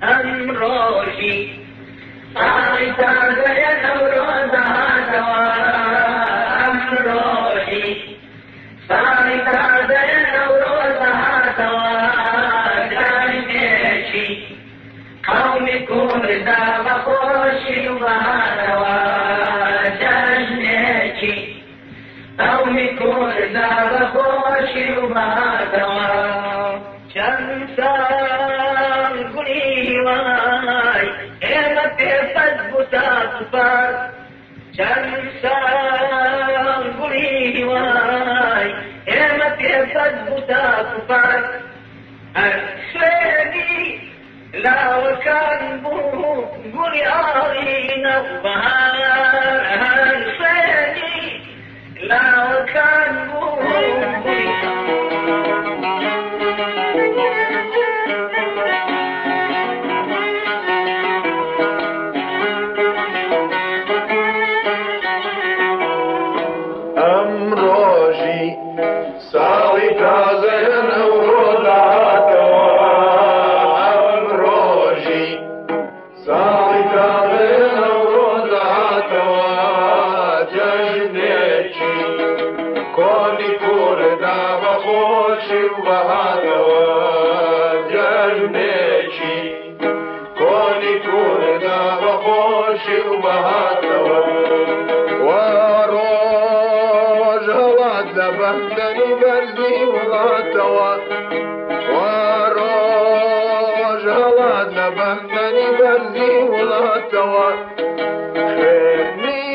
ئەمڕۆژی ساڵی تازەیە نەورۆز هاتەوە ئەمڕۆژی ساڵی تازەیە نەورۆز هاتەوە جەژنێکی قەومی کوردە بە خۆشی و بەهاتەوە جەژنێکی قەومی کوردە بە خۆشی و بەهاتەوە چەند ساڵ گوڵی هیوای ئێمە پێفەت بوو تا سوپاس چەند ساڵ گوڵی هیوای ئێمە پێفەت بوو تا سوپاس هەر خوێنی لاوەکان بوو گوڵی ئاڵی نەوبەهار هەر خوێنی لاوەکان بوو گوڵی ئەمڕۆژی ساڵی تازەیە نەورۆز هاتەوە ئەمڕۆژی ساڵی تازەیە نەورۆز هاتەوە جەژنێکی کۆنی کووردا بە خۆشی و بەهاتەوە جەژنێکی کۆنی کووردا بە خۆشی و بەهاتەوە وڕۆژ هەڵات لە بەندەنی بەرزی وڵاتەوە وڕۆژ هەڵات لە بەندەنی بەرزی وڵاتەوە خوێنی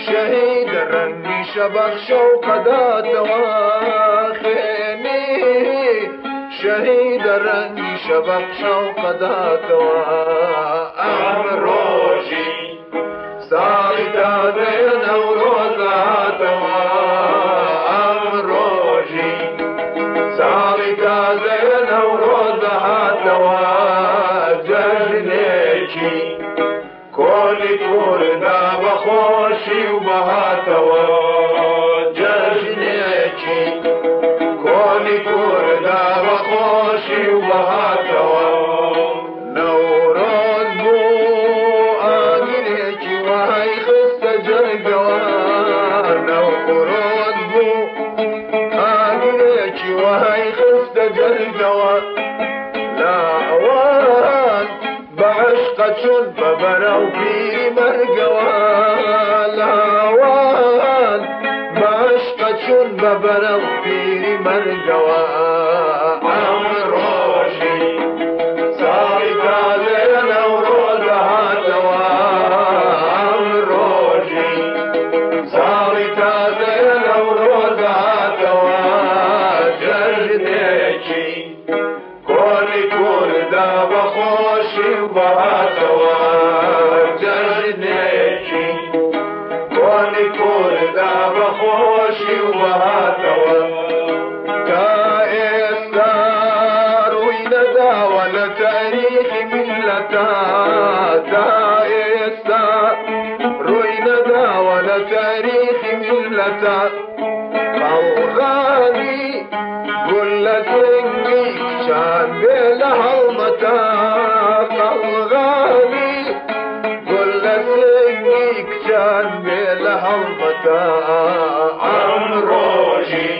شەهید ڕەنگی شەبەق شەوقەداتەوە خوێنی شەهید ڕەنگی شەبەق شەوقەداتەوە ئەمڕۆژی ساڵی تازەیە نەورۆز هاتەوە ئەمڕۆژی ساڵی تازەیە نەورۆز هاتەوە جەژنێکی کۆنی کووردا بە خۆشی و بەهاتەوە جەژنێکی کۆنی کووردا بە خۆشی و بەهاتەوە نەورۆز بوو ئاگرێکی وای خستە جەرگەوە نەورۆز بوو ئاگرێکی وای خستە جەرگەوە لاوان بە عشقە چون بە بەرەو پیری مەرگەوە لاوان بە عشقە چون بە بەرەو پیری مەرگەوە ئەمڕۆژی ساڵی تازەیە نەورۆز هاتەوە ئەمڕۆژی ساڵی تازەیە نەورۆز هاتەوە جەژنێکی کۆنی کووردا بە خۆشی و بەهاتەوە جەژنێکی کۆنی کووردا بە خۆشی و بەهاتەوە تا ئێستا ڕووی نەداوە لە تاریخی میللەتا تا ئێستا ڕووی نەداوە لە تاریخی میللەتا قەڵغانی گولە زەنگی کچان بێ لە هەڵمەتا قەڵغانی گولە زەنگی کچان بێ لە هەڵمەتا ئەمڕۆژی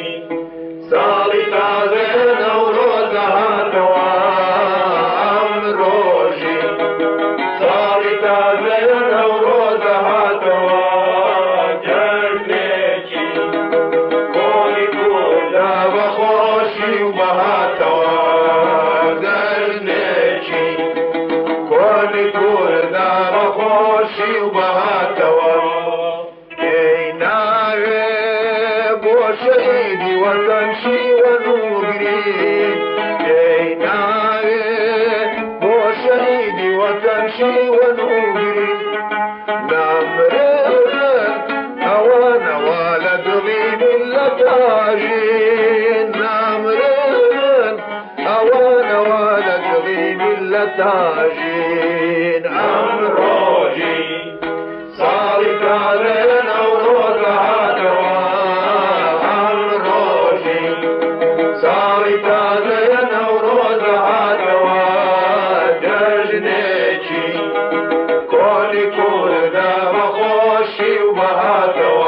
ساڵی تازەیە نەورۆز هاتەوە ئەمڕۆژی ساڵی تازەیە نەورۆز هاتەوە جەژنێکی کۆنی کووردا بە خۆشی و بەهاتەوە جەژنێکی کۆنی کووردا بە خۆشی و بەهاتەوە پێی ناوێ بۆ شەهیدی وەتەن شیوەن و گرین پێی ناوێ بۆ شەهیدی وەتەن شیوەن و گرین نامرن ئەوانەوە لە دڵی میللەتاژین نامرن ئەوانەوە لە دڵی میللەتاژین ئەمڕۆژی ساڵی تازەیە نەورۆز هاتەوە ئەمڕۆژی ساڵی تازەیە نەورۆز هاتەوە. باتەوە.